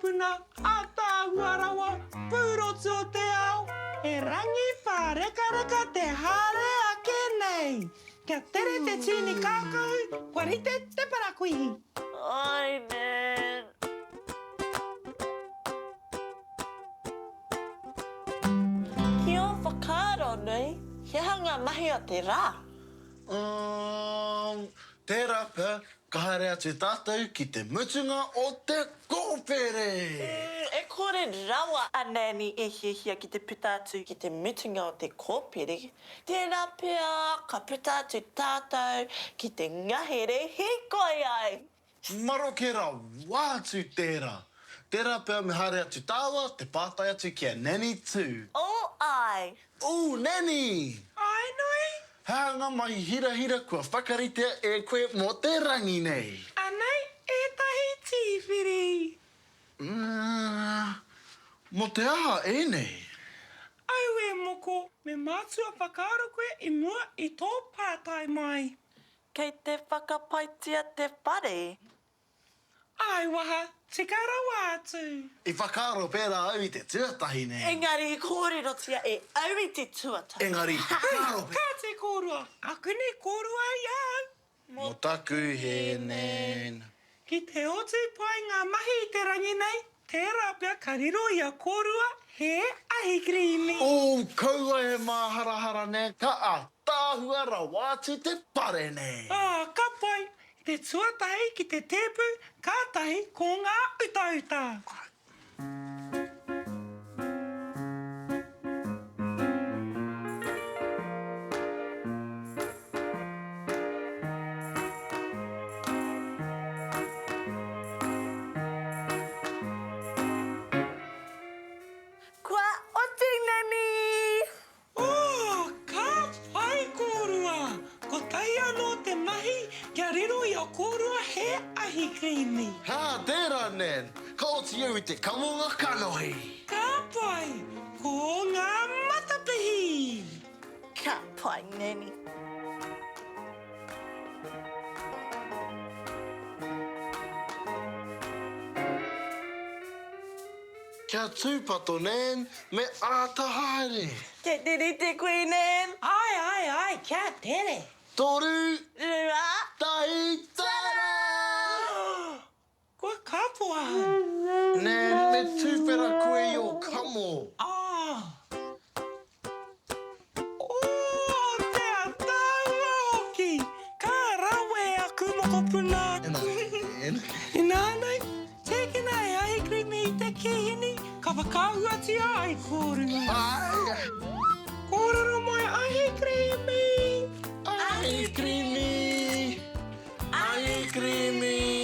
mokopuna ātaahua rawa, pūrotu o te ao, he rangi pārekareka te haere ake nei. Kia tere te tīni kākahu, kua rite te parakuihi. Ai, man. Ki ō whakaaro nui, he aha ngā mahi o te rā? Umm, tērā pea ka haere atu tātou ki te mutunga o te kōpere! Umm, e kore rawa a Nanny e hiahia ki te puta atu ki te mutunga o te kōpere. Tērā pea ka puta atu tātou ki te ngahere hīkoi ai! Maroke rawa atu tērā! Tērā pea me haere atu tāua te pātai atu ki a Nanny Tū. Oh, āe! Ooh, Nanny! Āe nui! He aha ngā mahi hirahira kua whakaritea e koe mō te rangi nei? Anei ētahi tīwhiri. Umm, mō te aha ēnei? Auē moko, me mātua whakaaro koe i mua i tō pātai mai. Kei te whakapaitia te whare. Āe waha, tika rawa atu. I whakaaro pērā au i te tuatahi nei. Engari i kōrerotia e au i te tuatahi. Engari i whakaaro pērā. Kāti kōrua, akuni kōrua i a au. Mō taku hē nen. Ki te oti pai ngā mahi i te rangi nei, tērā pea ka riro i a kōrua he ahikirīmi. Ooh, kaua e māharahara nen, ka ātaahua rawa atu te pare nei. Ā, ka pai, Te tuatahi ki te tēpu, kātahi ko ngā utauta. Kua oti, Nanny! Oh, ka pai kōrua! Kotahi anō te mahi kia riro i a kōrua he ahikirīmi. Hā, tērā, Nan! Ka oti au i te kamonga kanohi! Ka pai! Ko ngā matapihi! Ka pai, Nanny. Kia tūpato, Nan, me āta haere. Kei te rite koe, Nan? Āe, āe, āe, kia tere. Toru. Rua. Tahi, tara! Kua kapo ahau. Nan, me tūwhera koe i ō kamo. Ah. Oh, te ataahua hoki! Ka rawe aku mokopuna! Ināianei, tīkina e Ahikirimi i te kīhini, ka whakaahuatia ai kōrua. Ai! Kōrero mai Ahikirimi! Ahikirimi! Ahikirimi!